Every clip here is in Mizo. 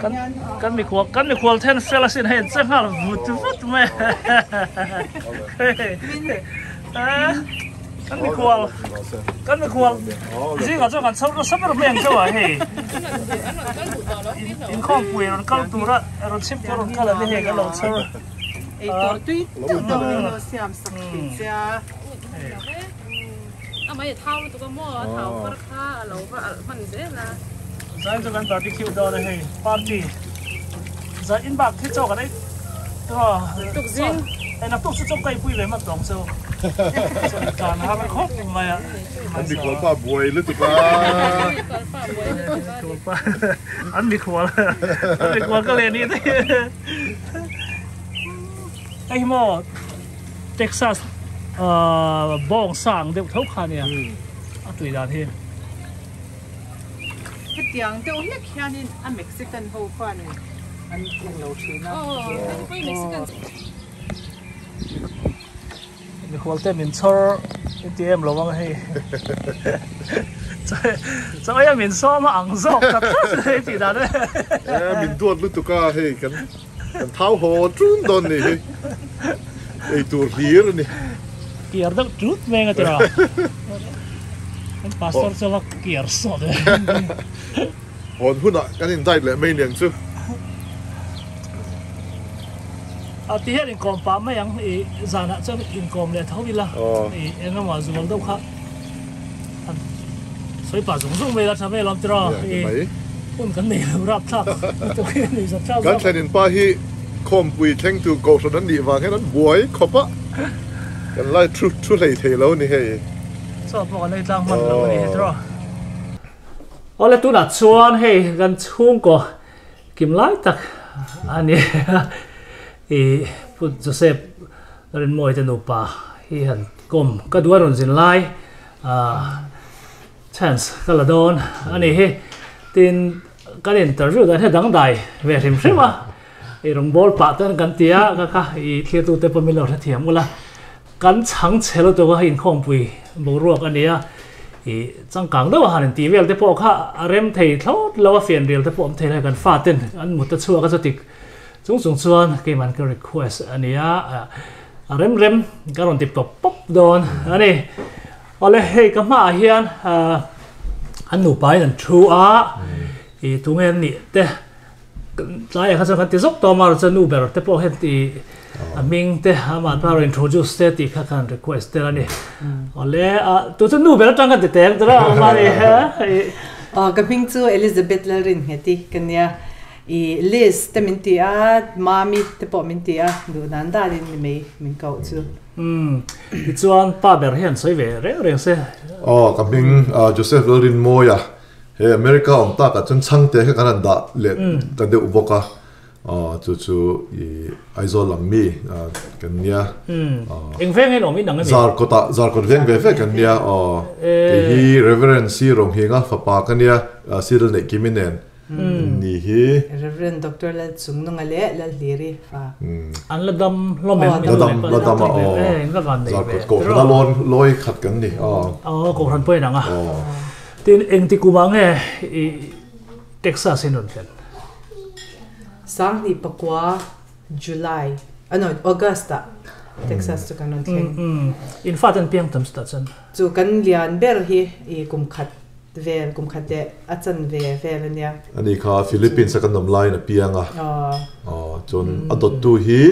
Kan kan mikhual kan mikhual then fel asin hei an che nghal vut vut mai a kan mikhual kan mikhual zingah chuan kan chho nasa ber mai ang chauh a hei inkhawmpui rawn kal tura rawn chhip tur rawn kal a ni hei kan lo chho eitur tui deuh deuh in lo siam sak thin che a. A mai a thau lutuk a maw a thau far kha a lo va alh hman zel a. Zain chu kan barbecue dawn a hei party zai in bak khi chaw kan ei tawh tuk zing hei naktuk chu chaw ka ipui ve hman tawng chu chaw i tlan har khawp mai a an mikhual pa buai lutuk a an mikhual an mikhual ka leh ni te hei hi maw Texas bawng sang deuh tho kha nia a tui dan hi. Hetiang deuh hlek hianin a Mexican ho khuanin an eng lo thin a. Mikhual te min chhawr i ti em lo ang hei. Chaw ei a min sawm a ang zawk tak tak hei tih dan e. Min duat lutuk a hei kan Kan thau haw ṭun dawn nih hi, ei tur hlir a ni. Kiar deuh ṭut mai anga tira. Kan pastor chu va kiar sawt e. Hawn hunah kan in diet leh mai niang chu. A ti hian inkawm pah mai ang i zanah chuan inkawm leh tho ila i engemaw zual deuh kha han sawi pah zung zung mai ila tha mai alawm tiraw i. Hun kan nei lo rapthlak lutuk hi a ni zawk thlak zawk. Kan thlenin pa hi khawmpui thlengtu kohhran an nih vang hian an buai khawp a, kan lai thu thu hlei thei lo ni hei. Chaw pawh kan ei tlang hman lo a ni hei tiraw. Awle tunah chuan hei kan chhungkaw kim lai tak a ni a, i Pu Joseph Rinmawite nupa hi han kawm ka duh a rawn zin lai ah. Chance ka la dawn a ni hi. Tin, kan interview dan hi a dangdai ve hrim hrim a, i rawngbâwl pah ten kan ti a, ka kha i thlirtute pawh min lo hrethiam ula. Kan chhang chhe lutuk a, hei inkhawmpui boruak a ni a, i changkang deuh a han intih vel te pawh kha a rem thei thlawt lo a, fianrial te pawh awm thei lo, hei kan faten an mut a chhuak a chuti chung chung chuan keiman ka request a ni a, a rem rem ka rawn ti pawp pawp dawn a ni. Awle hei ka hmaah hian an nupa in an thu a, i tunge an nih te tlaiah kha chuan kan ti zawk tawh a, chuan nu ber te pawh hian ti a hming te amah pa rawn introduce te tih kha kan request tel a ni. Awle tu chu nu ber atang kan ti teng tel a mahni he. Aw ka hming chu Elizabeth Lalringheti ka nia, i Liz te min ti a, Mami te pawh min ti a, duh dan danin ni mai min koh chu. Umm tichuan pa ber hian sawi ve reng reng se. Aw ka hming Joseph Lalrinmawia he America awm tak ah chuan chhangte kha kan han dah leh ta deuh bawk a chu chu i Aizawl lam mi kan nia. Eng veng in awm in ang emi? Zarkawt ah Zarkawt veng ve ve kan nia aw kei hi Reverend C Ronghing-a fapa ka nia Cyril Neihkimi nen. Ni hi. Rev. Doctor Lalchungnunga leh Lalhliri fa. An la dam hlawm em? La dam, la dam a aw. La van nei ve. Kohhran a lawn lawi khat kan ni aw. Aw, kohhran pawh inang a. Tin, engti kumah nge i Texas in rawn thlen? Sanghnih pakua July, ano August ah Texas chu kan rawn thleng. In fate an piang tam chutah chuan? Chu kan lian ber hi i kum khat Vel kum khat leh a chan ve vel a nia. Ani kha Philippines a kan awm laiin a piang a. Chuan a dawttu hi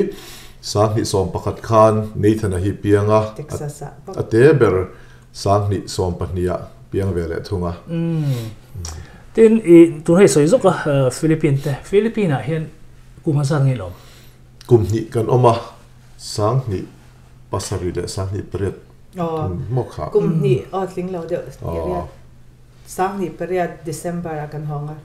2011 khan Nathan-a hi piang a. Texas ah bawk. A te ber 2012 ah piang ve leh thung a. Tin, i tun hei sawi zawk a Philippine te. Philippine ah hian kum a zat nge lawm? Kum hnih kan awm a, 2007 leh 2008. Aw, kum hnih aw tling lo deuh pariat, 2008 December ah kan hawng a.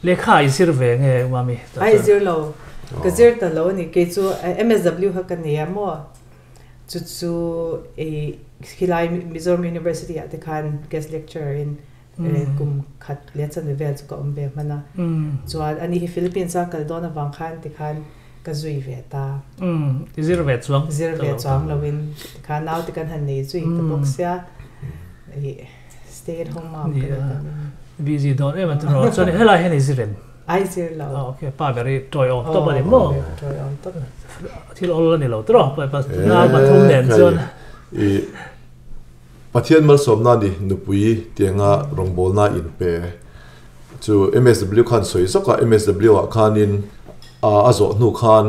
Lehkha i zir ve nge Mami? Ai zir lo, ka zir ta lo a ni. Kei chu MSW kha ka nei a maw? Chu chu i khilai Mizoram University ah te khan guest lecturer in kum khat leh chanve vel chu ka awm ve hman a. Chuan ani hi Philippines a kal dawn avang khan tikhan ka zui ve ta. Umm, i zir ve chuang. Zir ve chuang loin tikhan naute kan han nei zui ta bawk sia, i stay at home mom ka ni ta. Busy dawn em a tiraw, chuan helai hian i zir em? Ai zir lo. Ok, pa ber hi tawiawm tawp a ni maw? Tawiawm tawp. Thil awl a ni lo tawp a, pa nau pathum nen chuan. I Pathian malsawmna ni nupui tianga rawngbawlna in pe chu MSW khan sawi zawk a, MSW ah khanin a zawh hnu khan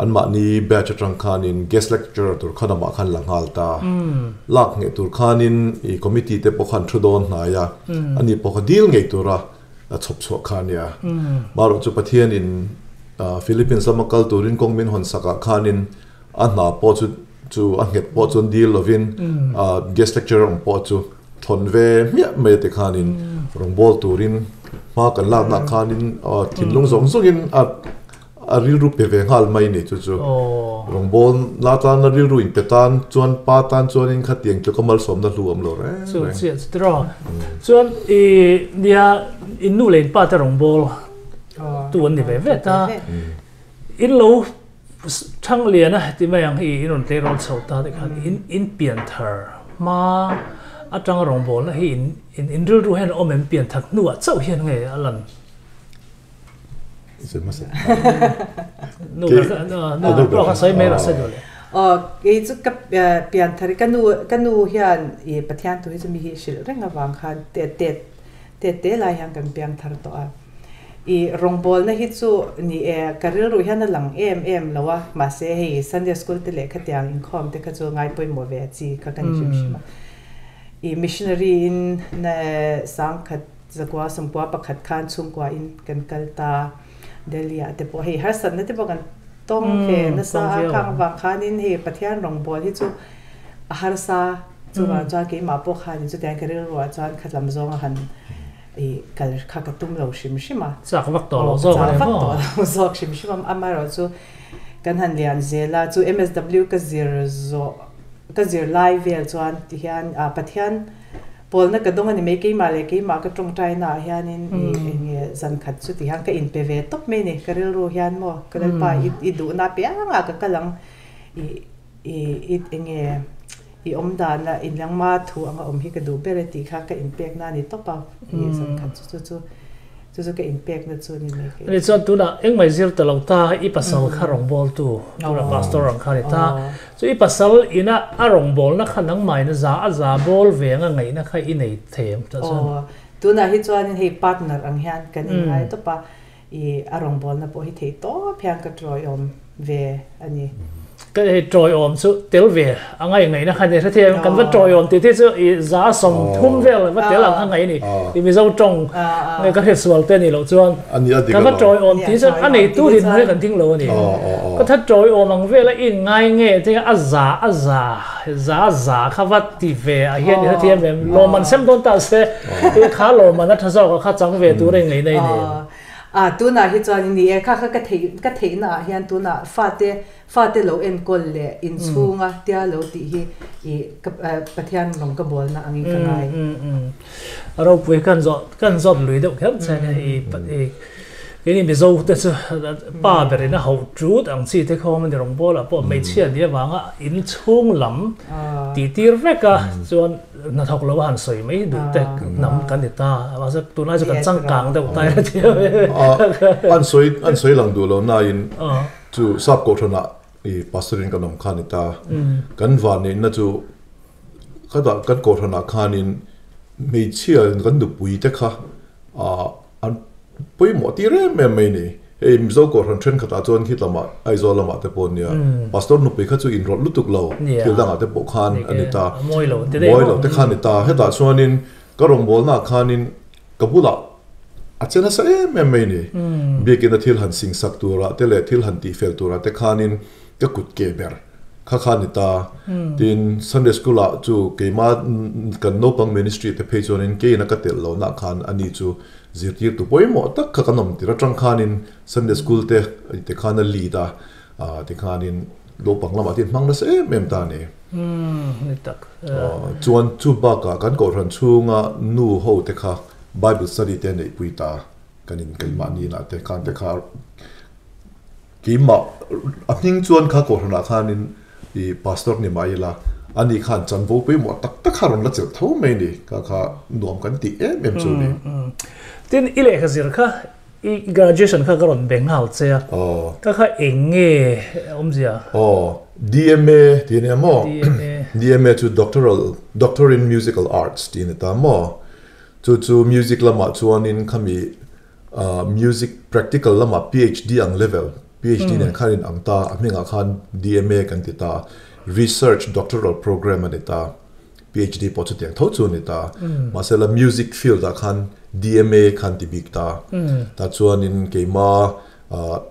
anmahni batch atang khanin guest lecturer tur khan amah khan la nghal ta. Lak ngheh tur khanin i committee te pawh khan thu dawn hnai a, ani pawh kha dil ngei tura a chhawp chhuah kha a nia. Marawh chu Pathianin Philippines lama kal turin kawng min hawn sakah khanin a hna pawh chu chu a nghet pawh chuan dil lovin guest lecturer awm pawh chu thawn ve hmiah mai a ti khanin rawngbâwl turin hma kan laknaah khanin thinlung zawng zawngin a A rilru pe ve nghal mai ni chu chu. Rawngbâwl la tana rilru in pe tan chuan pa tan chuanin khatiang tluk a malsawmna hlu awm lo reng reng. Chu chiah chu tiraw. Chuan i nia in nu leh in pa te rawngbâwl tu an ni ve ve ta. In lo thang lian a ti mai ang i in rawn tleirawl chho ta te khan in in pian thar hma atanga rawngbâwlna hi in in rilru hian a awm em pian thar hnuah chauh hian nge a lan. Kei chu ka pianthar ka nu ka nu hian i Pathian thu hi chu mi hi hrilh reng avang khan te te te te lai hian kan piangthar tawh a. I rawngbawlna hi chu ni e ka rilru hian a lang em em lo a, mahse hei Sunday school te leh khatiang inkhawm te kha chu ngai pawimawh ve chi kha ka ni hrim hrim a. I missionary in na sangkhat Zakua sawmkua pakhat khan chhungkua in kan kal ta Delhi ah te pawh hei harsatna te pawh kan tawng ve nasa a khang avang khanin hei Pathian rawngbâwl hi chu a harsa chuvang chuan keimah pawh khanin chutiang ka rilru ah chuan khatlam zawnga han ih kal kha ka tum lo hrim hrim a. Chak vak tawh lo zawk a ni maw? Chak vak tawh lo zawk hrim hrim a, amaherawhchu kan han lian zel a, chu MSW ka zir zawh ka zir lai vel chuan tihian Pathian Pawlna ka dawng a ni mai, keimah leh keimah ka tawngtaina ah hianin i eng nge zan khat chu ti hian ka inpe ve tawp mai ni, ka rilru hian maw ka lalpa i i duhna apiangah ka kal ang, i i i eng nge i awm dana in langma thu anga awm hi ka duh ber e tih kha ka inpekna a ni tawp a, i zan khat chu chu chu Chu chu ka inpekna chu ni mai kei. Ani chuan tunah engmah i zir ta lo ta, i pasal kha rawngbawltu tura pastor ang kha a ni ta. Chu i pasal ina a rawngbawlna kha nangmahin a za a za bawl ve anga ngaihna kha i nei thei em tah chuan? Aw, tunah hi chuanin hei partner ang hian kan inngai tawp a, i a rawngbawlna pawh hi thei tawp hian ka tawiawm ve a ni. Ka hei tawiawm chu tel ve a ngai ngaihna kha ni hrethiam em? Kan va tawiawm tih te chu i 30 vel va tel ang kha ngaih a ni. I Mizo tawng nge ka hretsual te a nih loh chuan kan va tawiawm tih chuan a neitu din hmel kan ding lo a ni. Ka tha tawiawm ang vela i ngai nge te a za a za za za kha va ti ve ah hian i hrethiam em? Lawmman sem dawn ta se i kha lawmman a tha zawk a kha chang ve tur a i ngaihna i nei em? A, tunah hi chuan ni e, kha kha ka theih ka theihna ah hian tunah fate fate lo enkawl leh inchhunga tia lo tih hi i ka Pathian lawng ka bawlna angin ka ngai. A ropui kan zawt kan zawt lui deuh kher che nia i i keini Mizo te chu pa berin a hauh ṭut ang chi te khawm a ni rawngbawlah pawh hmeichhia ni avanga inchhung lam tih tir vek a chuan Hnathawk lo a han sawi mai duh te hnam kan ni ta. Mahse tunlai chu kan changkang deuh ta ila ti a. An sawi an sawi lang duh lo nain chu sap kohhranah i pastor in kan awm kha ni ta. Kan vanneihna chu khatah kan kohhranah khanin hmeichhia kan nupui te kha an pawimawh tir em em mai ni. Hei Mizo Kohhran thenkhatah chuan khi lamah Aizawl lamah te pawh nia Pastor nupui kha chu inrawlh lutuk lo thil dangah te pawh khan a ni ta. Mawi lo te kha a ni ta. Hetah chuanin ka rawngbawlnaah khanin ka bulah a che nasa em em mai ni. Biakina thil han singsak turah te leh thil han tihfel turah te khanin ka kut ke ber kha kha a ni ta. Tin, Sunday School-ah chu keimah kan naupang ministry te phei chuanin keina ka telh lohnaah khan ani chu Zirtirtu pawimawh tak kha kan awm tir atang khanin Sunday School te te khan a lead a, tikhanin naupang lamah te hmang nasa em em ta a ni. Ni tak. Chuan chu bakah kan kohhran chhunga nu ho te kha Bible study te neihpui ta kan in keimahni inah te khan te kha Keimah a hming chuan kha kohhranah khanin i pastor ni mah ila, ani khan chanvo pawimawh tak tak kha rawn la chelh tho mai ni, kha kha nuam kan tih em em chu ni. Tin, i lehkha zir kha I graduation kha ka rawn be nghal che a, ka kha eng nge awmzia? Aw, DMA tih a nia maw? DMA. DMA chu Doctoral, Doctor in Musical Arts tih a ni ta maw? Chu chu music lamah chuanin khami music practical lamah PhD ang level, PhD nen khan in ang ta, a hmingah khan DMA kan ti ta, Research Doctoral Program a ni ta. PhD pawh chutiang tho chu a ni ta. Mahse la music field ah khan DMA khan ti bik ta. Tah chuanin keima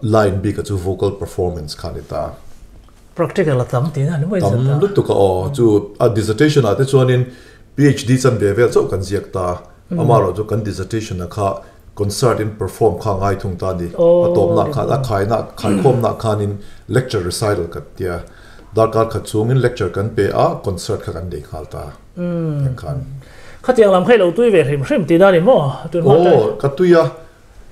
line bik ah chu vocal performance kha a ni ta. Practical a tam tihna a ni mai zet a. Tam lutuk a aw. Chu a dissertation ah te chuanin PhD chan ve vel chauh kan ziak ta. Amaherawh chu kan dissertation ah kha concert in perform kha a ngai thung ta a ni. A tawpna khan a khaina khaikhawmna khanin lecture recital kan tia. Darkar khat chungin lecture kan pe a, concert kha kan nei nghal ta ang khan. Khatiang lam kha i lo tui ve hrim hrim tihna a ni maw? Tun hma tan. Aw, ka tui a,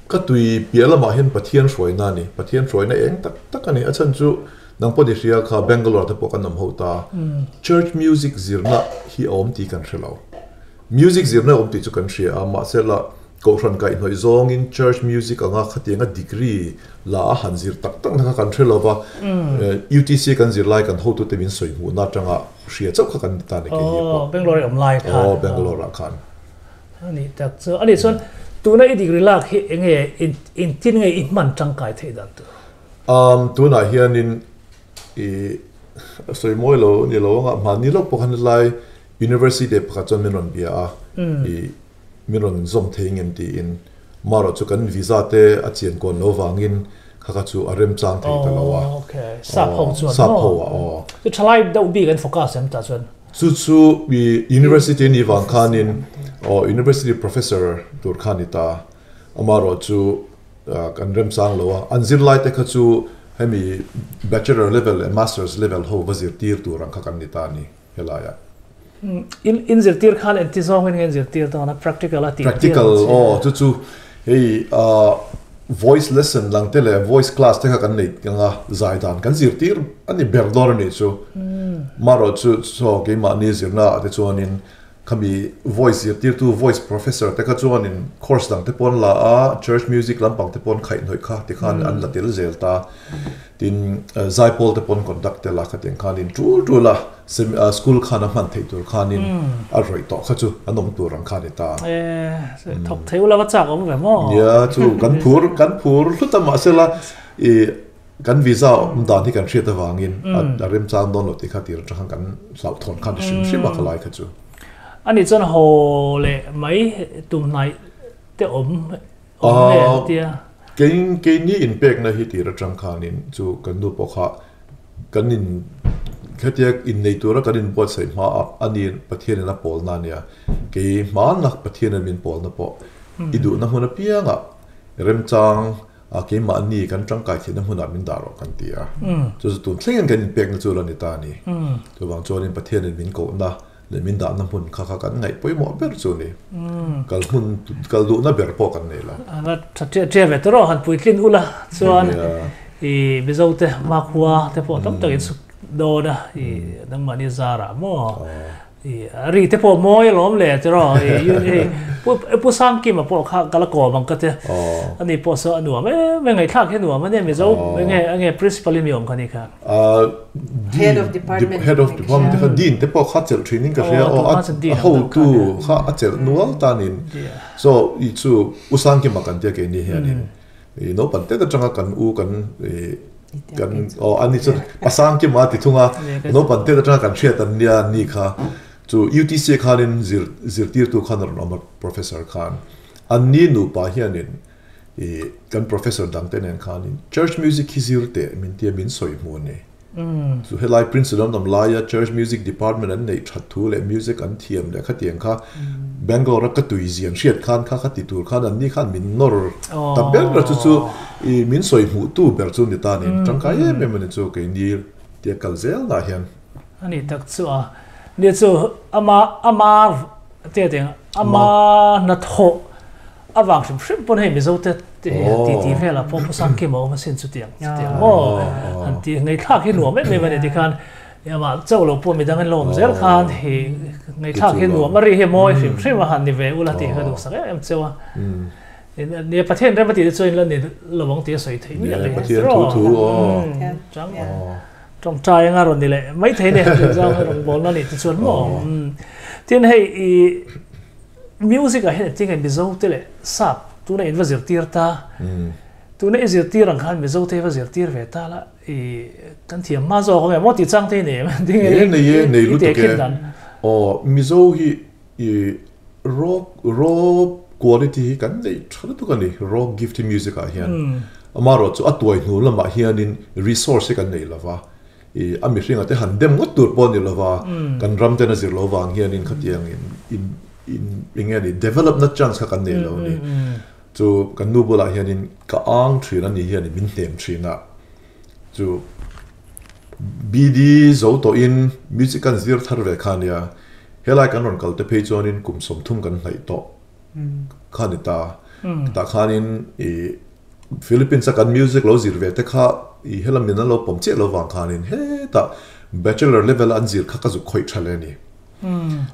ka tui piah lamah hian Pathian hruaina a ni. Pathian hruaina eng tak tak a ni. A chhan chu nang pawh ni hria kha Bangalore te pawh kan awm ho ta. Church music zirna hi a awm tih kan hre lo. Music zirna a awm tih chu kan hria a, mahse la Kohhran kaihhnawih zawngin Church Music anga khatianga degree la a han zir tak takna kha kan hre lo va, UTC kan zir lai kan hotute min sawi hmuhna atanga hria chauh kha kan ni ta ni kei hi pawh. Aw, Bangalore i awm lai khan. Aw, Bangalore ah khan. A nih tak chu. A nih chuan tuna i degree lak hi enge engtin nge i hman tangkai theih dan tur? Um, tunah hianin i sawi mawi lo ni lo anga hmanni lawk pawh khan helai University pakhat chuan min rawn bia a, i Min rawn zawm thei ngem tiin marawh chu kan visa te a chian kawn lo vangin kha kha chu a remchang thei ta lo a. Aw okay, sap ho chuan maw? Sap ho a aw. Chu thalai deuh bik an focus em tah chuan? Chu chu i university a nih vang khanin aw university professor tur kha a ni ta a marawh chu kan remchang lo a. An zirlai te kha chu hemi bachelor level leh masters level ho va zirtir tur ang kha kan ni ta a ni. helaiah. In in zirtir khan engti zawngin nge in zirtir dawn a practical a tih Practical aw chu chu hei voice lesson lang te leh voice class te kha kan nei anga zai dan kan zirtir a ni ber dawn a nih chu. Marawh chu chaw keimahni zirna ah te chuanin khami voice zirtirtu voice professor te kha chuanin course dang te pawh an la a church music lampang te pawh an khaihhnawih kha tikhan an la tel zel ta. Tin, Zaipawl te pawn conduct tel a khatiang khanin tul tul a school khan a hman theih tur khanin a rawih tawh kha chu an awm tur ang kha a ni ta. E, thawk thei ula va chak awm ve maw? Nia, chu kan phur, kan phur hlut a mahsela i kan visa awm dan hi kan hriat avangin a remchang dawn lo tih kha tir atang khan kan hlauhthawn khan i hrim hrim a ka lai kha chu. Ani chuan haw leh mai tum hnaih te awm Awm nge a tia. Kei keini inpekna hi tir atang khanin chu kan nu pawh kha kan in hetia innei tura kan inbuatsaih hma a ani Pathianin a pawlna ania. Kei hmanna Pathianin min pawlna pawh i duhna hmun apiangah remchang a keimahni kan tangkai theihna hmunah min dah rawh kan ti a. Chu chu tun thlengin kan inpekna chu la ni ta a ni. Chuvang chuanin Pathianin min kohna Leh min dahna hmun kha kha kan ngaih pawimawh ber chu a ni. Kal hmun, kal duhna ber pawh kan nei lo. A va tha ṭiah ṭiah ve tawh rawh, han puitlin ula chuan i Mizo te hmakhua te pawh tam takin suk dawn a, i nangmahni zarah maw i a ri te pawh mawi alawm le tiraw i Pu Pu Sangkima pawh kha ka la kawm ang ka ti, ani pawh saw a nuam em em, ngaihthlak hi a nuam a nia Mizo enge enge principal in mi awm kha ni kha. Head of department Head of department te kha dean te pawh kha chelh thin in ka hria aw a hotu kha a chelh nual tan in so i chu u Sangkima kan tia keini hianin i naupang tet atanga kan u kan i kan aw ani chu pa Sangkima a ti thung a naupang tet atanga kan hriat an nia ni kha chu UTC khanin zir zirtirtu khan a rawn awm a professor khan an ni nupa hianin I kan professor dang te nen khanin church music hi zir teh min tia min sawi hmu a ni. Chu helai Princeton an awm laia church music department an neih that thu leh music an thiam leh khatiang kha Bangalore a ka tui zian hriat khan kha kha ti tur khan an ni khan min nawr ta ber a chu chu i min sawi hmuh tu ber chu ni ta nen tangkai em em a ni chu keini tia kal zel nah hian. A ni tak chu a ni chu ama ama tia tiang ama hnathawh A vang hrim hrim pawn hei Mizo te ti ti velah pawh Pu Sangkima awm asin chutiang chutiang maw han ti ngaihthlak hi nuam em em a ni tikhan amah chauh lo pawh midang an lo awm zel khan hi ngaihthlak hi nuam a ri hi mawi hrim hrim a han ni ve ula tih ka duhsak em em cheu a. Nia Pathian rem a tih te chuan in la ni lo ang tih a sawi theih miah lo. Pathian thu thu aw. Chang tawngtai anga rawn ni leh mai thei ni tih zawng rawn bawlna nih te chuan maw. Tin hei i music ah hian engtin nge Mizo te leh sap tuna in va zirtir ta. Tuna i zirtir ang khan Mizo te hi va zirtir ve ta la i kan thiam hma zawk ang em aw tih chang te hi nei em? Engtin nge Nei e, nei lutuk e. Aw Mizo hi I raw raw quality hi kan neih tha lutuk a ni, raw gift hi music ah hian. Amaherawh chu a tuai hnu lamah hianin resource hi kan nei lova, i a mihringa te han dem ngawt tur pawh a ni lova, kan ram ten a zir lo vang hianin khatiang in in in eng nge ni develop na chance kha kan nei lo a ni. Chu kan nu bulah hianin ka ang thin a ni hianin min hnem thin a, chu BD zo tawhin music kan zir thar ve kha nia, helai kan rawn kal te phei chuanin kum 30 kan hnaih tawh kha ni ta. Tah khanin i Philippines a kan music lo zir ve te kha i helam min an lo pawm chiah lo vang khanin hetah bachelor level a an zir kha ka zuk khawih tha le ni.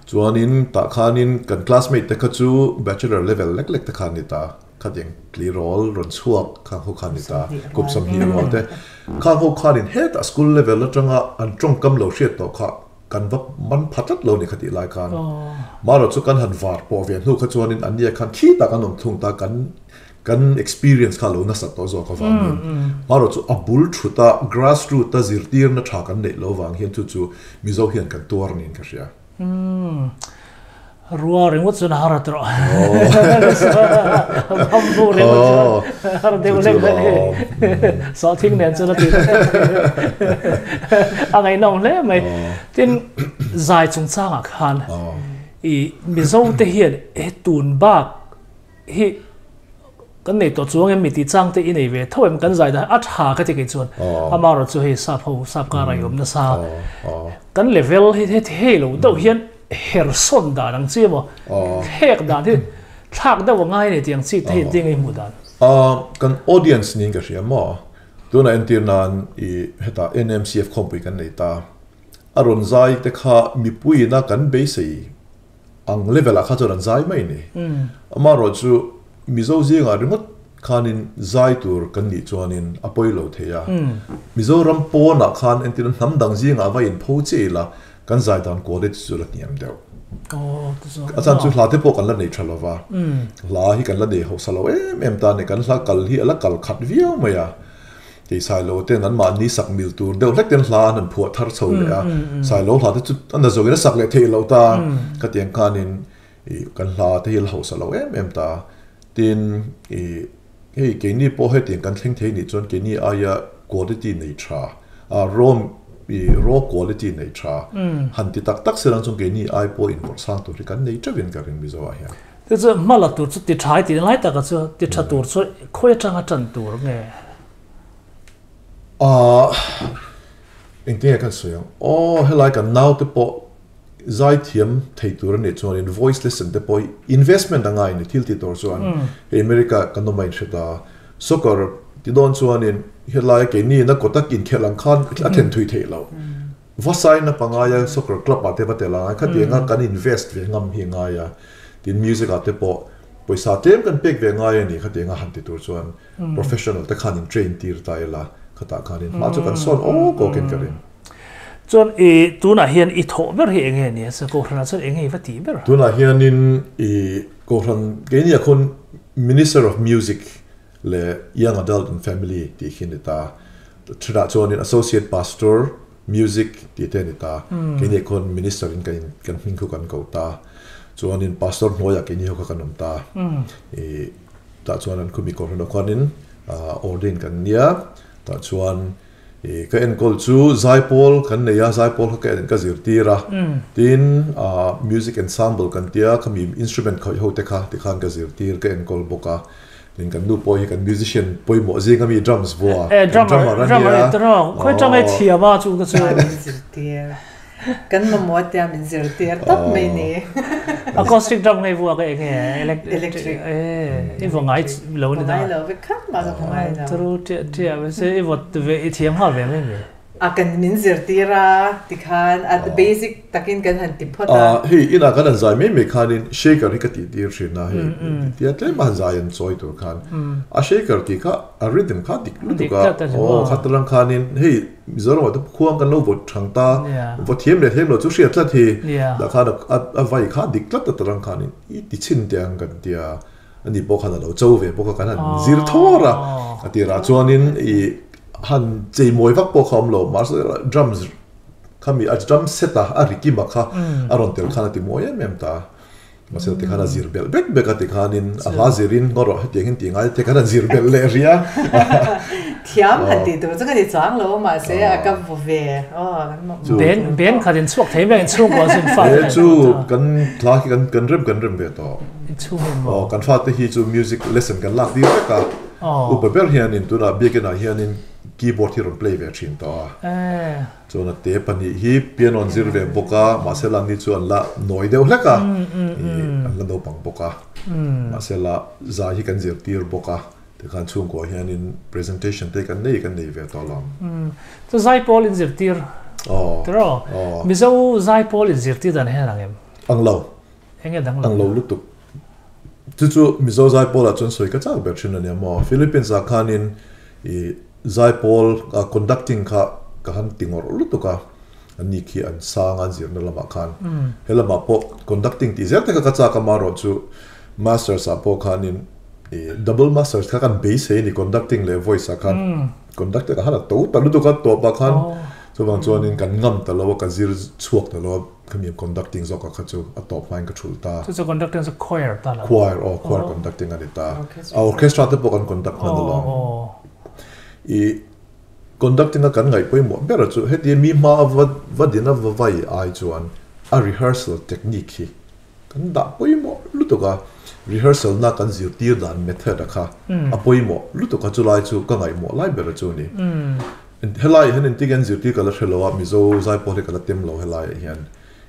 Chuanin tah khanin kan classmate te kha chu bachelor level lek lek te kha an ni ta. Khatiang tleirawl rawn chhuak khang ho khan ni ta, kum 20 rual te khang ho khanin hetah school level atanga an tawngkam lo hriat tawh kha kan va man pha tlat lo ni khatih lai khan. Marawh chu kan han var pawh ve hnu kha chuanin an nia khan khi tak an awm thung ta kan kan experience kha lo nasat tawh zawk avangin marawh chu a bul thuta grass root a zirtirna tha kan neih lo vang hian chu chu Mizo hian kan tuar niin ka hria. Rua ringawt chuan a har a tawh. Bamboo ringawt chuan har deuh lek a ni. Sawhthing nen chuan a ti a ngaihnawm hle mai. Tin, zai chungchangah khan i Mizo te hian he tun bak hi kan nei tawh chuang em mi tih chang te i nei ve tho em kan zai dan a tha ka ti kei chuan amaherawh chu hei sap ho sap kar a i awm nasa kan level hi heti hei lo deuh hian her sawn dan ang chi emaw thlek dan hi thlak deuh a ngai a ni tih ang chi te hi engtin nge i hmuh dan? Kan audience niin ka hria maw tunah entir nan i hetah NMCF khawmpui kan nei ta a rawn zai te kha mipuiin a kan beisei Ang level ah kha chuan an zai mai ni. Amaherawh chu Mizo zingah ringawt khanin zai tur kan nih chuanin a pawi lo thei a. Mizoram pawnah khan entir hnam dang zingah va inpho chiah ila kan zai dan quality chu la hniam deuh. A chan chu hla te pawh kan la nei tha lova, hla hi kan la nei hausa lo em em ta a ni. Kan hla kal hi a la kal khat viau mai a. Kei Sailo ten an mahni sak mil tur deuh hlek ten hla an han phuah thar chho leh a, Sailo hla te chu a na zawkin a sak leh theih loh ta, khatiang khanin ih kan hla te hi a la hausa lo em em ta. Tin ih hei keini pawh hetiang kan thleng thei nih chuan keini aia quality nei tha, a raw ih raw quality nei tha han ti tak tak sirang chuan keini ai pawh invawrh sang tur hi kan nei teuhin ka ring Mizo ah hian. Chu chu hma la tur chu ti tha i tih lai taka chu ti tha tur chu khawi atanga tan tur nge? Ahh engtin nge kan sawi ang? Aw helai kan naute pawh zai thiam thei tur a nih chuanin voice lesson te pawh hi investment a ngai a ni thil ti tur chuan hei America kan awm a inhre ta soccer ti dawn chuanin helai keini na kawta inkhelh ang khan a then thui theih loh. Va sign up a ngai a, soccer club ah te va tel a ngai, khatianga kan invest ve ngam hi a ngai a, tin music ah te pawh pawisa tlem kan pek ve ngai a ni, khatianga han ti tur chuan professional te khan in train tir ta ila, khatah khanin hma chu kan sawn awk awkin ka ring. Chuan i tunah hian i thawh ber hi enge nia, chuan Kohhranah chuan enge i va tih ber? Tunah hianin i Kohhran keini ah khawn Minister of Music leh Young Adult and Family tih khi a ni ta. Thenah chuanin Associate Pastor, Music tih te a ni ta. Keini khawn Minister in kan kan hming khu kan ko ta. Chuanin Pastor hnuaiah keini ho kha kan awm ta. I tah chuan an khumi kohhranah khuanin ordain kan nia. Tah chuan I ka enkawl chu zaipawl kan nei a, zaipawl kha ka en ka zirtir a. Tin music ensemble kan tia khami instrument khawih ho te kha tikhan ka zirtir ka enkawl bawk a. Tin kan nu pawh hi kan musician pawimawh zing ami drums vua kan drummer a nia. Khawi tang ei thiam a chu ka chu. Min zirtir. Kan mamawh tia min zirtir tawp mai ni. Acoustic drum ngei vua ka eng nge? Electric. I vaw ngai lo ni ta. Ngai lo ve khat mah ka vaw ngai lo. Tru tia tia se i vaw ve i thiam nghal ve mai mi. A kan min zirtir a tikhan a basic takin kan han ti phawt a. Hei inah kan han zai mai mai khanin shaker hi ka tih tir thin a, hei tia tlem a han zai an chawi tur khan a shaker tih kha a rhythm kha dik lutuk a, aw kha talang khanin hei Mizoramah te khuang kan lo vawt thang ta, vaw thiam leh thiam lo chu hriat tlat hi, dah khan a vai kha dik tlat a talang khanin i ti chhin teh ang kan tia, ani pawh khan a lo cho ve bawk a kan han zir thawr a, a tirah chuanin i han cheimawi vak pawh kha awm lo, mahse drums khami a drum set a a ri kima kha a rawn tel khan a ti mawi em em ta, mahse tikhan a zir belh bek bek a tikhanin a hla zirin ngaw rawh hetiang hian tih ngai te khan a zir belh leh rih a. Thiam han tih tur chu ka ni chuang lo mahse a ka vaw ve aw kan mawh mawh. Ben ben khat in chhuak thei mai in chhungkua chu in fate He chu kan hla khi kan kan rem kan rem ve tawh. In chhung in maw? Aw kan fate hi chu music lesson kan lak tir vek a. Upa ber hianin tunah biakinah hianin keyboard hi rawn play ve thin tawh a. Chuan a te pahnih hi piano an zir ve bawk a, mahse la ni chu an la nawi deuh hlek a, ih an la naupang bawk a, mahse la zai hi kan zirtir bawk a, tikhan chhungkuah hianin presentation te kan nei kan nei ve tawh lo. Chu zaipawl in zirtir tiraw? Mizo zaipawl in zirtir dan hian ang em? Ang lo. Enge dang lo? Ang lo lutuk. Chu chu Mizo zaipawl ah chuan sawi ka chak ber thin a nia maw? Philippines ah khanin ih Zaipawl conducting kha ka han ti ngawrh lutuk a, an ni khi an sang a an zirna lamah khan. He lamah pawh conducting tih zel te kha ka chak a, amaherawh chu masters ah pawh khanin double masters kha kan beisei a ni conducting leh voice ah khan. Conductor ah khan a to ta lutuk a tawpah khan chuvang chuanin kan ngam ta lo a, ka zir chhuak ta lo a, khami conducting zawkah kha chu a tawp hmain ka thulh ta. Chu chu conducting chu choir ta lo. Choir aw, choir conducting a ni ta. A orchestra te pawh kan conduct hman alawm. I conducting a kan ngaih pawimawh ber a chu heti mi hma a va va din a va vai ai chuan a rehearsal technique hi kan dah pawimawh lutuk a, rehearsal na kan zirtir dan method a kha a pawimawh lutuk a chulai chu ka ngaihmawh lai ber a chu ni. Helai ah hian engtin nge an zirtir ka la hre lo a, Mizo zai pawh hi ka la tem lo helai ah hian.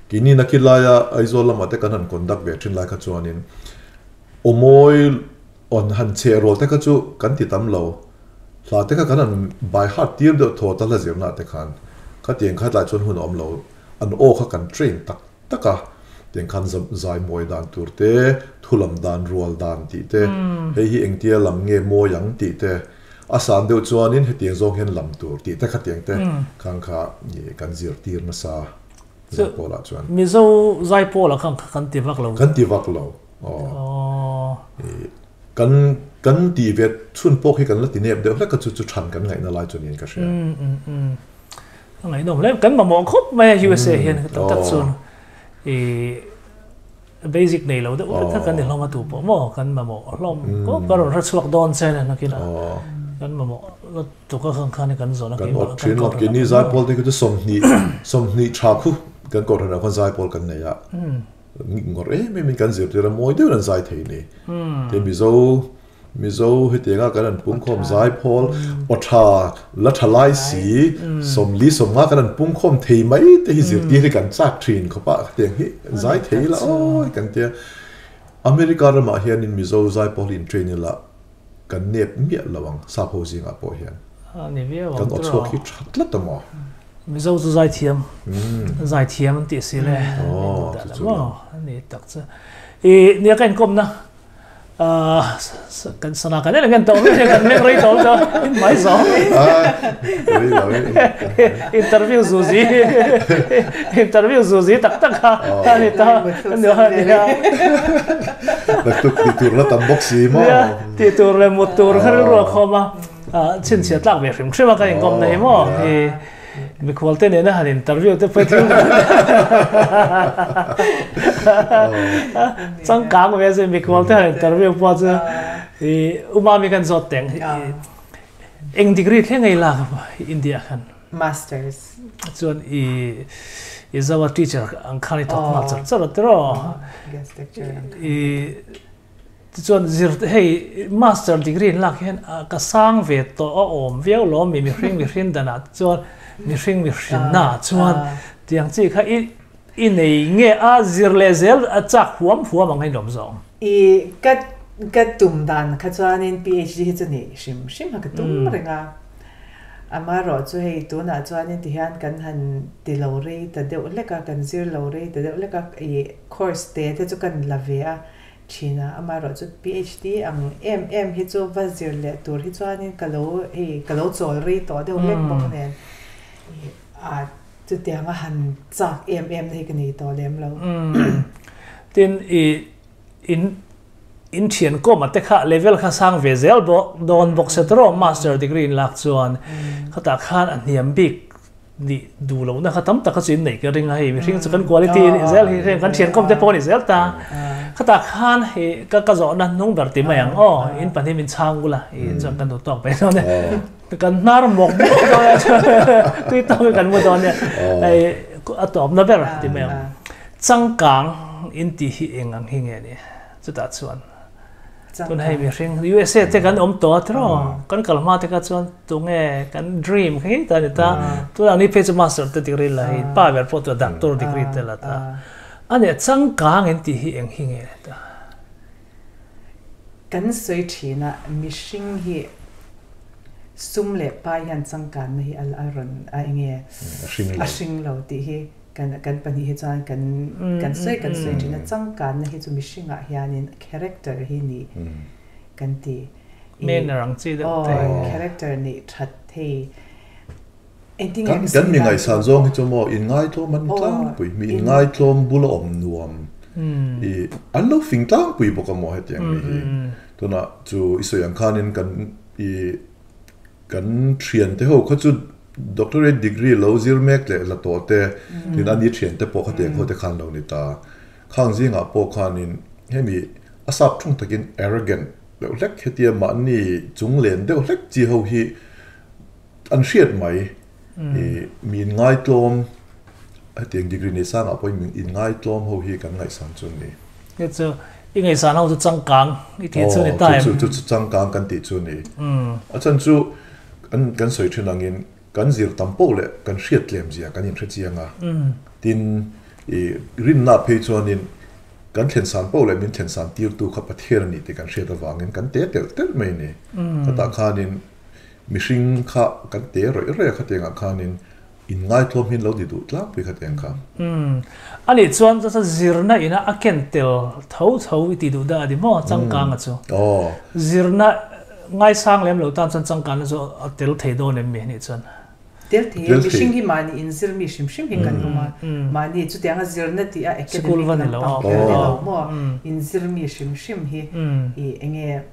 Keini nakin laia Aizawl lamah te kan han conduct ve thin lai kha chuanin awmawi Awn han cheh rual te kha chu kan ti tam lo. Hla te kha kan han by heart tir deuh thaw ta hla zirna te khan. Khatiang kha tlai chuan hun a awm lo. An aw kha kan train tak tak a. Tiang khan zai mawi dan tur te, thu lam dan rual dan tih te, hei hi engtia lam nge mawi ang tih te, a san deuh chuanin hetiang zawng hian lam tur tih te khatiang te khan kha kan zir tir nasa Zaipawl ah chuan. Mizo Zaipawl ah khan kan ti vak lo. Kan ti vak lo. Aw. Kan kan tih ve chhun pawh khi kan la ti nep deuh hlek a chu chu than kan ngaihna lai chu niin ka hria. Ka ngaihnawm hle kan mamawh khawp mai a USA hian tak tak chuan i basic nei lo deuh vek kha kan ni hlawm a tu pawh maw kan mamawh hlawm khawp ka rawn hre chhuak dawn che nen nakina kan mamawh tuk a khan khan kan zawn a kan awt thin lo keini zaipawl te khi chu 20 20 tha khu kan kohhran ah khuan zaipawl kan nei a. Ngawrh em em in kan zirtir a mawi deuhin an zai thei ni. Te Mizo Mizo hetianga kan an pungkhawm zai phawl aw tha la tha lai si sawmli sawmnga kan an pungkhawm thei mai te hi zirtir hi kan chak thin khawp a hetiang hi zai thei ila awi kan tia. America ramah hianin Mizo zai pawh hi in train ila kan nep miah lo ang sap ho zingah pawh hian. Kan aw chhuak hi tha tlat a maw. Mizo chu zaithiam zaithiam an tih si le maw ani tak chu i nia ka inkawmna kan sana kan en tawh mai kan meng rei tawh chu in mai zo interview zuzi interview zuzi tak tak kha ani ta nia Naktuk ti tur la tam bawk si maw ti tur leh mut tur kha rilru a khawm a Chhinchhiah tlak ve hrim hrim a ka inkawm na hi maw i mikhual te nena han interview te phei thil changkang ve se mikhual te han interview pawh chu i umami kan zawt teng eng degree thleng ei lak India khan masters chuan i i zawa teacher ang khan i thawk nghal char char a tiraw i Tichuan zir hei master degree an lak hian ka sang ve tawh a awm viau lo mi mihring mihring danah te chuan mihring mihrinna ah chuan tiang chi kha i i nei nge a zir leh zel a chak huam huam ang a inawm zawng. I ka ka tum dan kha chuanin PhD hi chu nih hrim hrim kha ka tum reng a. Amaherawh chu hei tunah chuanin tihian kan han ti lo rei ta deuh hlek a, kan zir lo rei ta deuh hlek a, ih course te te chu kan la ve a thin a. Amaherawh chu PhD ang em em hi chu va zir leh tur hi chuanin ka lo hei ka lo chawl rei tawh deuh hlek bawk nen ih a chutianga han chak em em na hi ka nei tawh lem lo. Tin ih in In thian kawma te kha level kha sang ve zel bawk dawn bawk se tawrh master degree in lak chuan khatah khan a hniam bik nih duh lohna kha tam tak kha chu in neih ka ring a hei mihring chu kan quality a nih zel hi heng kan thian kawm te pawh a nih zel ta khatah khan hei ka ka zawhna hnung ber ti mai ang aw in pahnih min chhang ula i chuan kan duh tawk mai dawn e kan hnar mawk mawk dawn e tui tawk in kan mu dawn e hei a tawpna ber ti mai ang changkang in tih hi eng ang hi nge ni? Chutah chuan tun hei mihring USA te kan awm tawh a tiraw kan kal hma te kha chuan tunge kan dream kha ngei ta a ni ta tunah ni phei chu master te degree la hei pa ber pawh chu doctor degree te la ta a nia changkang in tih hi eng hi nge ni ta. Kan sawi thin a mihring hi sum leh pai hian changkanna hi a rawn a enge a hring lo tih hi Kan kan pahnih hi chuan kan kan sawi kan sawi thin a, changkanna hi chu mihringah hianin character hi ni kan ti. Manner ang chi deuh te. Aw, character nih that hei engtin nge Kan ka kan sawi mi dan ngaihsan chu. zawng hi chu maw inngaithlawm an ni Aw, tlangpui, mi in inngaithlawm bula awm nuam i an lo fing tlangpui bawk a maw hetiang mi hi. Tunah chu i sawi ang khanin kan i Kan thiante ho kha chu doctorate degree lo zir mek leh la tawh te, tin ani thiante pawh kha tiang ho te khan lo ni ta. Khang zingah pawh khanin hemi a sap thung takin arrogant deuh hlek hetia mahni chung len deuh hlek chi ho hi an hriat mai. I mi inngaitlawm hetiang degree nei sangah pawhin mi inngaitlawm ho hi kan ngaihsan chu ni. Hei chu i ngaihsan ho chu changkang i tih chu ni ta em? Aw, chu chu changkang kan tih chu ni. A chhan chu kan kan sawi thin angin kan zir tam poh leh kan hriat tlem zia kan inhre chiang a. Tin, i rinna phei chuanin kan thlen san poh leh min thlen san tirtu kha Pathian a ni tih kan hriat avangin kan te telh telh mai a ni. Khatah khanin mihring kha kan te rawih rawih a khatiangah khanin In ngaitlawm hian lo ti duh tlangpui kha tiang kha. Umm. A nih chuan chuan zirna ina a ken tel tho tho i ti duh dah a ni maw changkanga chu. Aw. Zirna ngaisang lem lo tan chuan changkana chu a tel thei dawn em mi nih chuan. Tel thei e, mihring hi mahni in zir mi hrim hrim hi kan awm a, mahni chutianga zirna tih a academic lampang kher ni lo maw, in zir mi hrim hrim hi i enge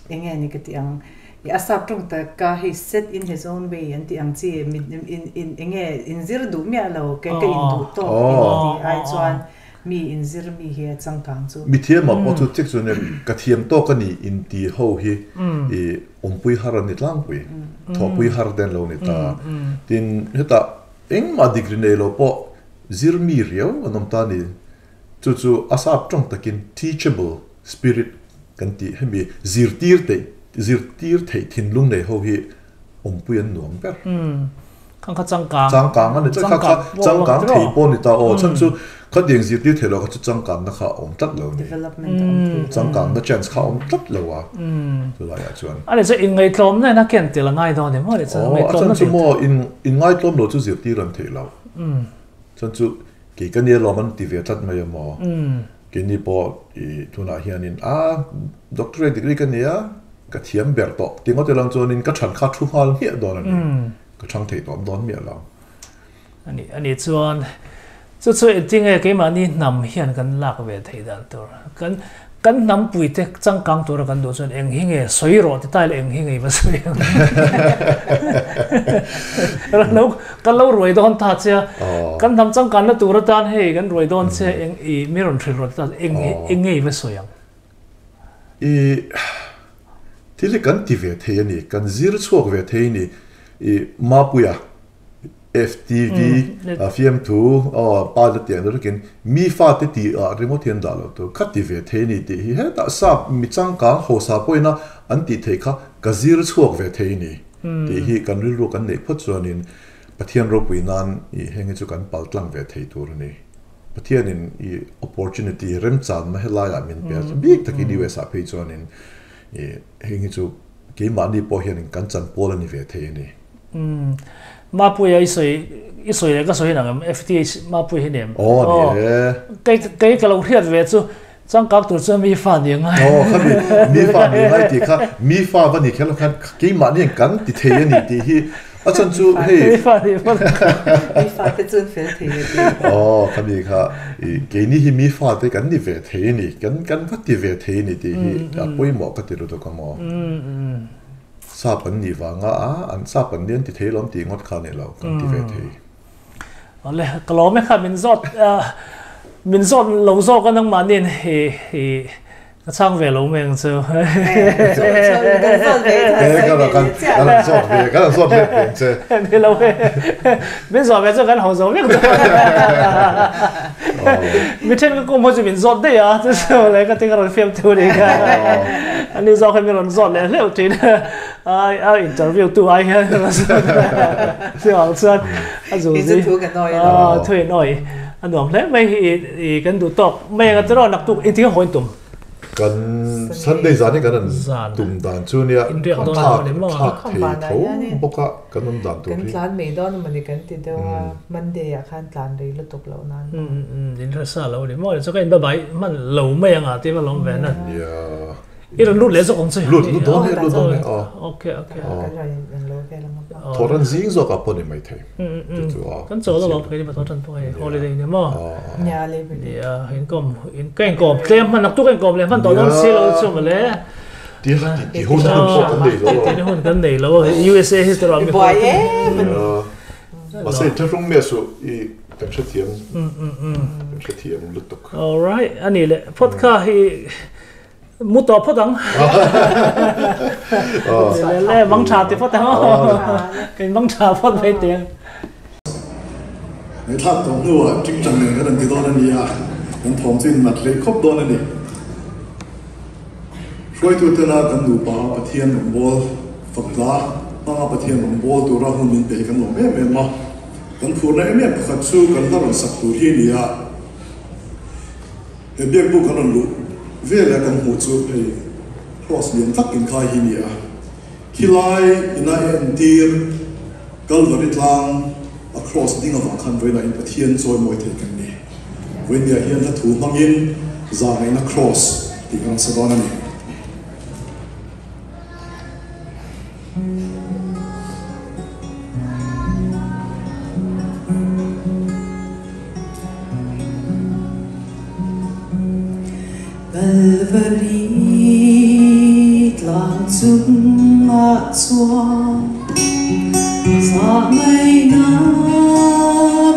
Enge ni ka tih ang? I a sap tawng tak ka hei set in his own way an tih ang chi mi in in enge in zir duh miah lo ke ka in duh tawk in tih ai chuan mi in zir mi hi a changkang chu. Mi thiam ah pawh chu chick chu nia ka thiam tawk a ni in ti ho hi i awmpui har an ni tlangpui thawhpui har te an lo ni ta. Tin hetah engmah degree nei lo pawh zir mi riau an awm ta a ni. Chu chu a sap tawng takin teachable spirit kan tih hemi zirtir theih zirtir theih thinlung nei ho hi awmpui an nuam ber. Umm khang kha changkang. Changkang a ni tlat kha kha changkang thei pawh a ni ta aw chhan chu khatiang zirtir theih loh kha chu changkanna kha a awm tlat lo a ni. Development a awm thei lo. Changkanna chance kha a awm tlat lo a chulaiah chuan. A ni chu inngaihtlawmna in a ken tel a ngai dawn em maw ni chuan Aw a chhan chu maw in inngaihtlawm lo chu zirtir an theih lo. Chhan chu kei ka nia lawm an ti ve tlat mai a maw. Keini pawh i tunah hianin a doctorate degree ka nia, ka thiam ber tawh ti ngawt elang chuanin ka than kha thu nghal hmiah dawn a ni. Ka chhang thei tawh dawn miah lo. A nih a nih chuan chu chu engtinge keimahni hnam hian kan lak ve theih dan tur kan Kan hnampuite changkang tura kan duh chuan eng hi nge sawi rawh ti ta ila eng hi nge i va sawi ang. Lo kan lo ruai dawn ta che a, kan hnam changkanna tur atan hei kan ruai dawn che eng i mi rawn hrilh rawh ti ta eng eng nge i va sawi ang. I thil hi kan ti ve thei a ni, kan zir chhuak ve thei a ni. I Mapuia FTV fiamthu aw pa la tiang deuh mi fate tih ah ringawt hian dah loh tur kha ti ve thei a ni tih hi hetah sap mi changkang hausa pawhin a an tih theih kha ka zir chhuak ve thei a ni tih hi kan rilru kan neih phawt chuanin Pathian ropui nan ih heng hi chu kan pal tlang ve thei tur a ni. Pathianin ih opportunity remchanna helaiah min pe a bik takin US ah phei chuanin ih heng hi chu keimahni pawh hianin kan chanpual a ni ve thei a ni. Mapuia i sawi i sawi leh ka sawi hi nang em FTH Mapuia hi nem. Aw ni e. Kei kei ka lo hriat ve chu changkang tur chuan mi fa ni angai. Aw kha mi mi fa ni angai tih kha mi fa va ni kher lo khan keimahni ang kan ti thei a ni tih hi a chhan chu hei. Mi fa ni hman. Mi fa te chuan fel thei a ti. Aw kha mi kha i keini hi mi fa te kan ni ve thei a ni kan kan va ti ve thei a ni tih hi a pawimawh ka ti lutuk ang aw. Sap an nih vanga a an sap an nia an ti thei lawm tih ngawt kha a ni lo kan ti ve thei. Awle ka lawm e kha min zawt min zawt lo zawk a nangmahniin i i ka chhang ve lo mai ang chu. Kan zawt ve kan kan zawt ve kan zawt let ve ang che. Ni lo e min zawh ve chu kan ho zo vek dawn. Mi then ka kum ho chu min zawt daih a chu chu le ka ti ka rawn fiam thu ni kha. Ani zawk hi min rawn zawt leh hleuh thin a a interview tu ai hian ka rawn zawt chu ang chuan a zu zi a thu in awi a nuam hle mai hi i kan duh tawk mai anga tiraw naktuk engtin ka hawi tum. Kan Sunday zan hi kan an tum dan chu nia kan thlak thlak thei tho bawk a kan awm dan tur hi. Kan tlan mai dawn emaw ni kan ti deuh a Monday ah khan tlan rei lutuk loh nan. In hre sa lo ni maw chu ka in babai hman lo mai anga tih va lawm ve na. I rawn lut leh zawk ang che. Lut lut dawn e lut dawn e aw. Okay okay. Kan rawn in lo vel ang a. Thawh ran zing zawk ah pawh ni mai thei. Chu chu a. Kan chawl alawm phei ni pathum tan pawh hei holiday ni maw. Nia Labor Day. Nia in kawm in ka in kawm tlem hman naktuk ka in kawm leh hman tawh dawn si lo chu mawle. Ti ti hun hun pawh kan nei lo. Ti hun kan nei lo USA hi chu mi buai em ani. Mahse thlahrung miah suh i kan hrethiam kan hrethiam lutuk. Alright ani leh phawt kha hi Mu tawh phawt ang. Le le mang tha ti phawt ang. Ka in mang tha phawt mai teh ang. Ngaihthlak tawh hnuah ṭing ṭang nen kan rawn ti dawn a ni a, kan thawm chu in nat hlei khawp dawn a ni. Hruaitutena kan nupa a Pathian rawngbâwl fak hla hmanga Pathian rawngbâwl tura hun min pe hi kan lawm em em a, kan phurna em em pakhat chu kan hla rawn sak tur hi a ni a. He biakbuk kan rawn luh vela kan hmuh chu hei cross lian tak inkhai hi a ni a, khilai ina e entir Kalvari tlang a cross ding avang khan vawiinah in Pathian chawimawi thei kan ni. Vawiinniah hian hla thu hmangin zahngaihna cross tih kan rawn sa dawn a ni. Kalvari tlang chungah chuan zahngaihna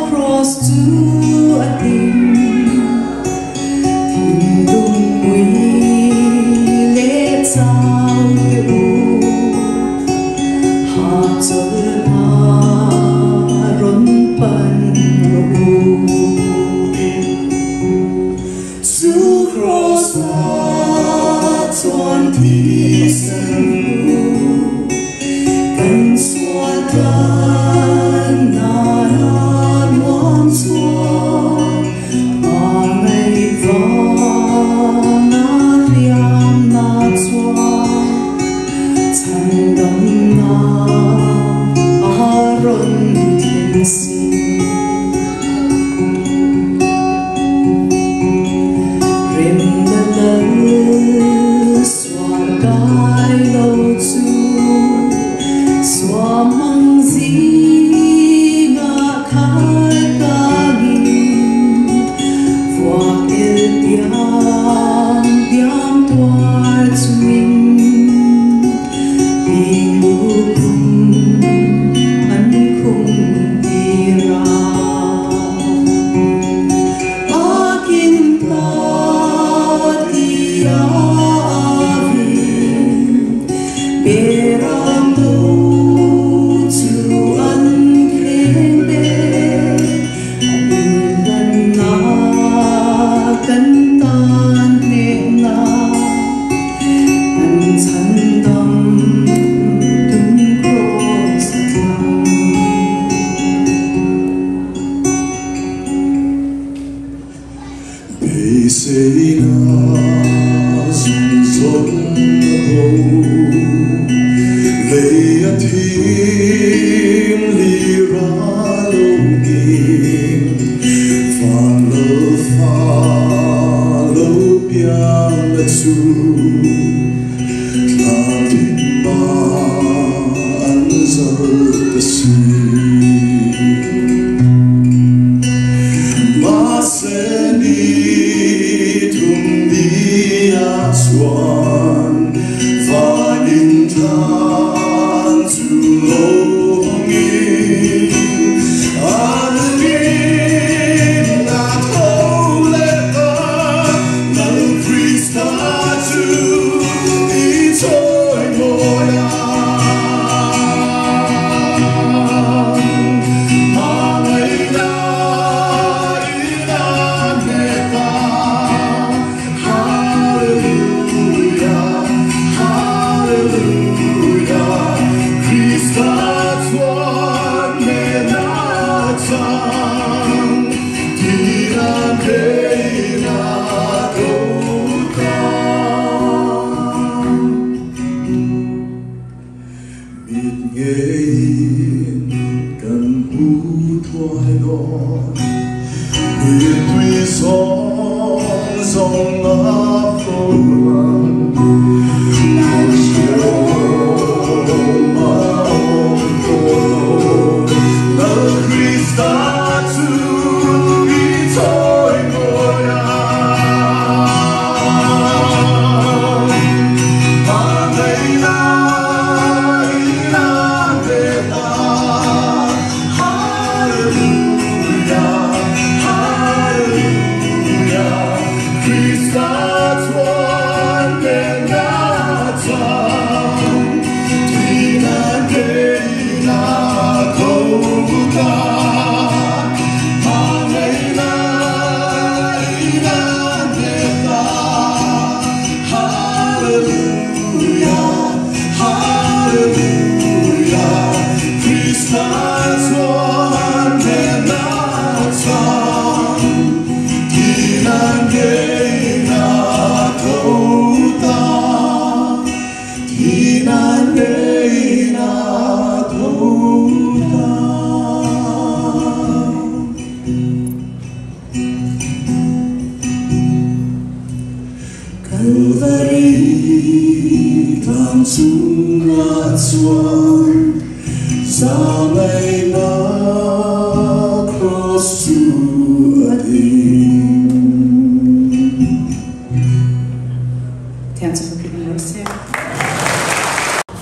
cross chu a ding. Thinlungpui leh chau te u, hahchawlhna rawn pan rawh u. Chu Kraws-ah chuan thisen hu kan sual tlan. hmu thuai dawn. Mittui zawng zawng a fo ang. Hrehawm a awm tawh lo. Lal Krista chu i chawi mawi ang. Kalvari tlang chungah chuan zahngaihna kraws chu a ding. Thiam chu ka tlin lo se.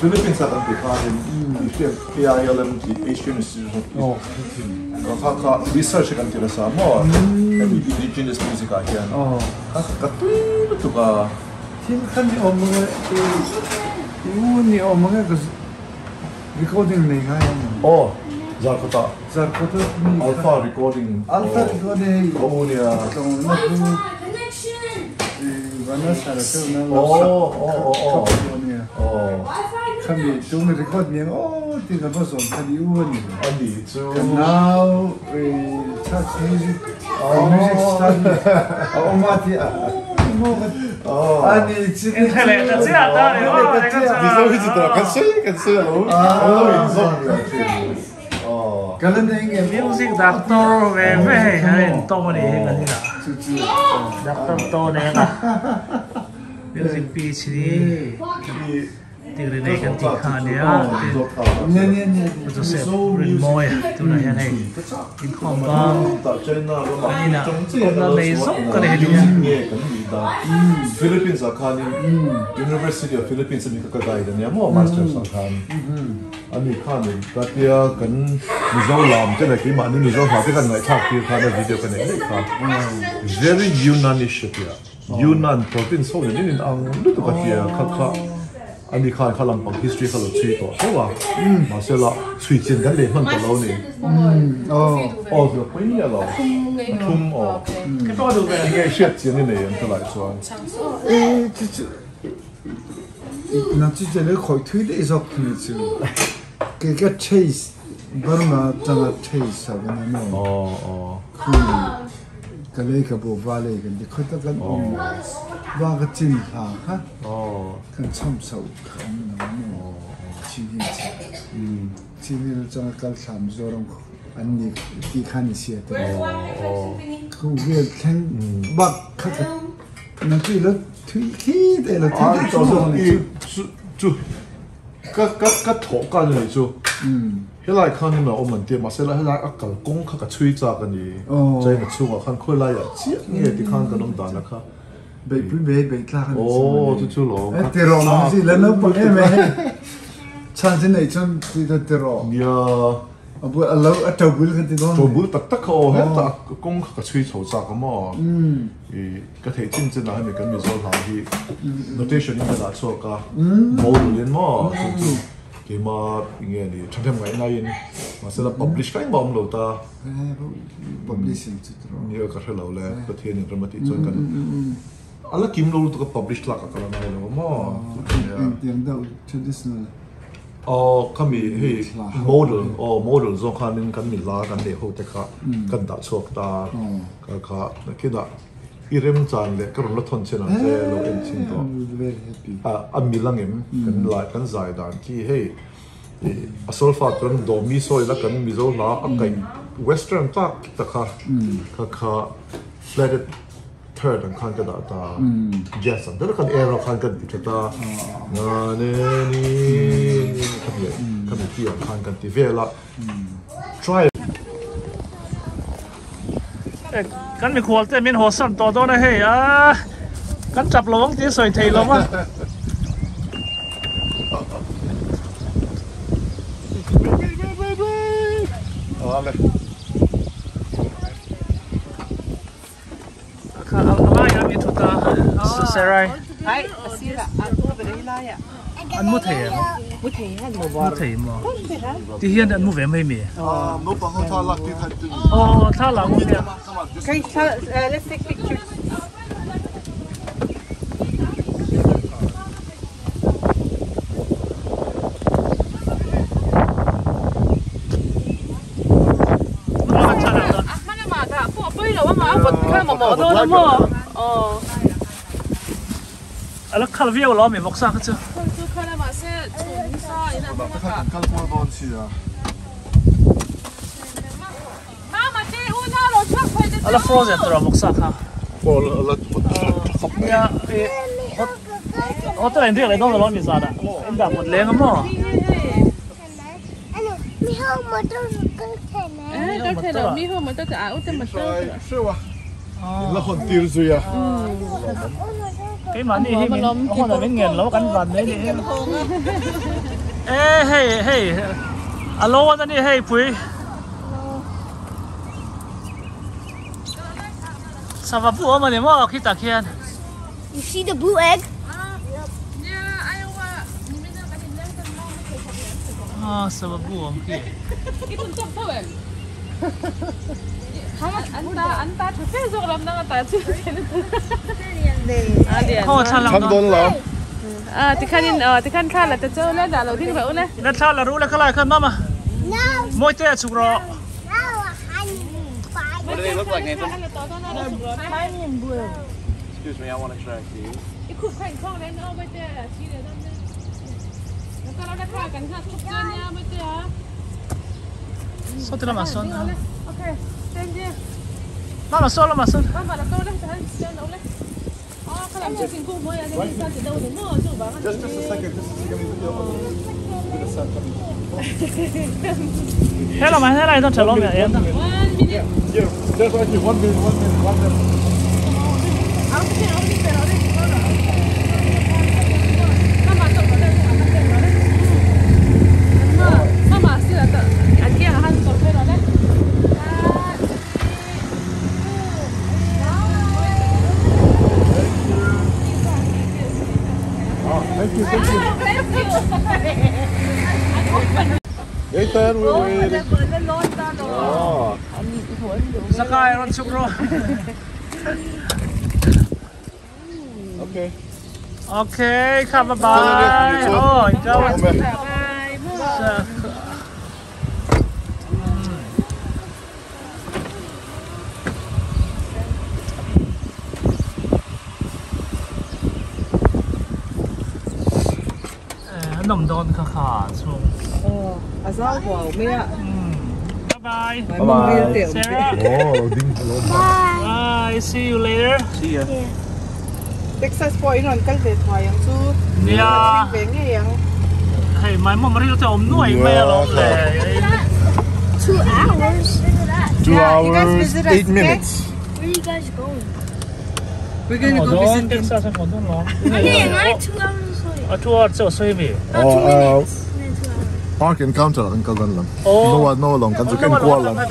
Philippines a kan ti khanin i hriat AILM tih Asian Institution of kha kha research kan ti nasa maw hemi indigenous music ah hian kha ka tui lutuk a. Thil kha ni awm ang e, i u ni awm ang e ka recording nei ngai ang em? Aw, Zarkawta. Zarkawta mi kha. Alpha recording. Alpha recording hei. Ka u nia. Tlawngna pu Vanessa la deuh na lo sak kha ka u nia. Khami tung record ni ang aw tih ka va zawm kha ni u a ni. A ni chu. Ka nau church music music study a awm a tih a maw ka a ni chu ni chu. Leh ta chiah ta ni maw Leh ta chiah. Mizo hi chu tah kan sawi kan sawi a lo kan lo inzawm leh thin. Ka la nei ngem Music doctor ve ve hei an intawm a ni hi kan inah. Chu chu. Doctor to nen a. Music PhD degree nei kan tih kha a nia tin Joseph Rinmawia tunah hian hei inkhawm bang an inah kawmna nei zawk ka nei nia. Philippines ah khanin University of Philippines ami kha ka guide ania maw masters ah khan ani khanin ka tia kan Mizo lam te leh keimahni Mizo hla te kan ngaihthlak tir khan a video ka nei daih kha very Yunanish a tia. Yunnan province ho nen in in ang lutuk a tia kha kha ani khan kha lampang history kha lo chhui tawh tho a mahse la chhui chin kan leh hman tawh lo ni aw zir pui miah lo a thum aw enge hriat chian i nei an tilai chuan na chu chele khoi thui dei zawk ni chu ke ka chase Burma tanga chase a na no aw aw khu Ka lei ka bu va lei kan ti khoi tak kan um va ka cin hla kha kan cham so kha um na mu chini chini lo chang kal thlam zoram an ni ti khan ni sia te khu vel thleng bak kha ka na chu lo thui khi te lo thui to zo ni chu chu ka ka ka tho ka ni chu Helai khan in a awm an tia mahse helai a kal kawng kha ka chhui chak a ni. China chhungah khan khawi laiah chiah nge ti khan kan awm dan a kha. Beihpui bei bei tlak a ni chu. Aw chu chu lawm. E ti rawh lam chi la naupang em e hei. Chhan chu neih chuan ti ta ti rawh. Nia. A bul a lo a to bul kan ti dawn. To bul tak tak kha aw hetah a kawng kha ka chhui chho chak a maw. I ka theih chin chin ah hemi kan Mizo hla hi notation in ka dah chhuak a. Model in maw chu chu. Keimah enge ni thahnem ngaih ngaiin mahsela publish ka engmah awm lo ta. Publishing chu tiraw. Nia ka hre lo le Pathian in ram a tih chuan kan a la kim lo lutuk a publish tlak ah ka la ngai lo a maw. Engtiang deuh traditional. Aw khami hei model aw model zawng khanin kan mi la kan neih ho te kha kan dah chhuak ta ka kha nakinah I remchan leh ka rawn la thawn chin ang che lo en chin tawh. Very happy. A mil ang em kan lai kan zai dan khi hei A solfa chuan do mi sawi la kan Mizo hla a kaih western tlak ta kha kha kha flatted third ang khan ka dah ta jazz ang deuh khan era khan kan ti tha ta na ne ni khami khami ti ang khan kan ti vel a try Kan mikhual te min haw san tawh dawn a hei a kan tap lo ang tih a sawi thei lo a. Kha a laiah mi thut a Sarai. An mu thei em? Mu thei an mu Mu thei maw? Ti hian an mu ve mai mi? Naupang ho thla lak tir kha chu ni. Aw thla lak awm nia. Kai thla let's take pictures. A la khal viau lo ami vawksa kha chu. A la frozen tur a vawksa kha. Nia hotel ah in riak leh dawn lo ami zanah in dah mut leng a maw. Keimahni hi min hawn ah min ngen lo kan van mai ni e hei hei a lo an ani hei pui sava bu awm ani maw khitah khian. You see the blue egg? Ah, sava bu awm khi. Khaw thla lang dawn. La thla la ru le khalai khan mama. Mawi te a chhuk rawh. What do they look like, Nathan? Excuse me, I want to try these. Saw ti lamah sawn Mama saw lamah sawn. He lamah hian helai hian tha lawm em. Nathan, we're waiting. Sakai rawn chhuk rawh. Okay. Okay, kha bye bye. Oh, ikaw. A nawm dawn kha kha chhung. Aw, a zau huau mai a. Bye bye. Bye bye. Sarah. Oh, ding hello. Bye. Bye, see you later. See ya. Texas pawh in rawn kal ve thuai ang chu. Nia. Thleng ve ngei ang. Hei, mai mawm ril te awm nuai mai alawm le. 2 hours. 2 Yeah, you guys hours, visit us, 8 okay? minutes. Where are you guys going? We're going to go visit him. Texas a haw dawn lo. Okay, not 2 hours away. A 2 hours chu a sawi mi. Not 2 minutes. Not 2 hours. Park encounter an kal dan lam. Oh. No no long kan chu ken kual lam. Oh,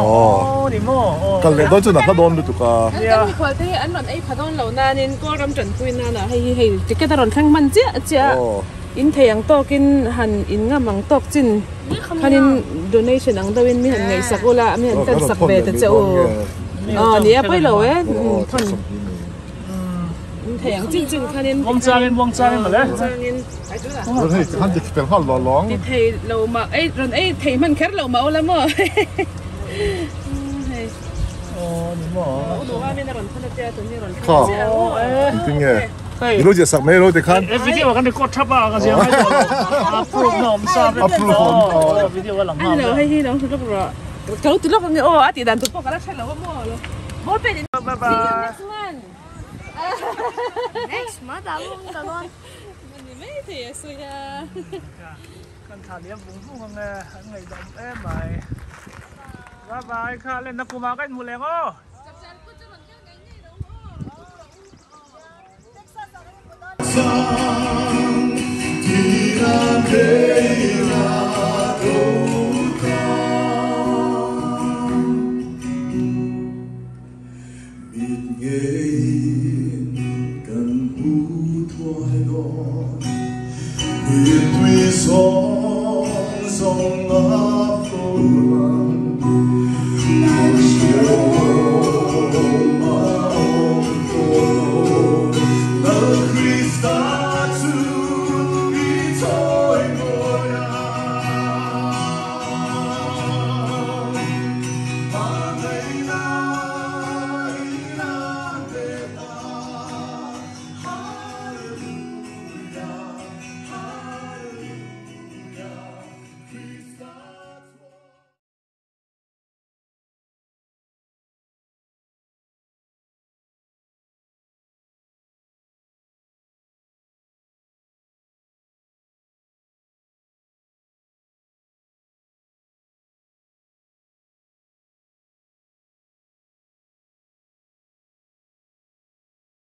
Oh. ni maw. Kal leh dawn chu na hla dawn lutuk a. Kan mikhual te hi an rawn ei pha dawn lo nain Kawlram tanpui nana hei hi hei ticket a rawn thleng hman chiah chiah Oh. in thei ang tawkin han in ngam ang tawk chin khanin donation ang deuhin mi han ngaihsak ula mi han tan sak ve ta che u. Aw ni a pawi lo e. Thawn in thei ang chin chin khanin Wang changin wang changin mawle. Changin Rawn hei han ti fel nghal lo long. Ti thei lo mah ei rawn ei thei hman kher lo mah ula maw. Hei. Aw ni maw. U duh a min a rawn thawn a tia tun hi rawn Kha. thawn chiah ang. Engtin nge? Hei. I lo ziah sak mai lo tikhan. He video kan record thap a ka ziah ngai tawh lo. A proof na awm sa vek. A proof awm. Aw video a lang nghal. Ani lo hei hi lo hmu lawk rawh. Ka lo ti lawk ang e aw a tih dan tur pawh ka la hre lo a maw lo. Ball pen in. Bye bye. See you next month. Next month a lawm ka dawn. Ni mai thei a sawi a. Kan thla liam vung vung ang e an ngaihdam em mai. Bye bye kha lenna kumah ka inhmu leng aw.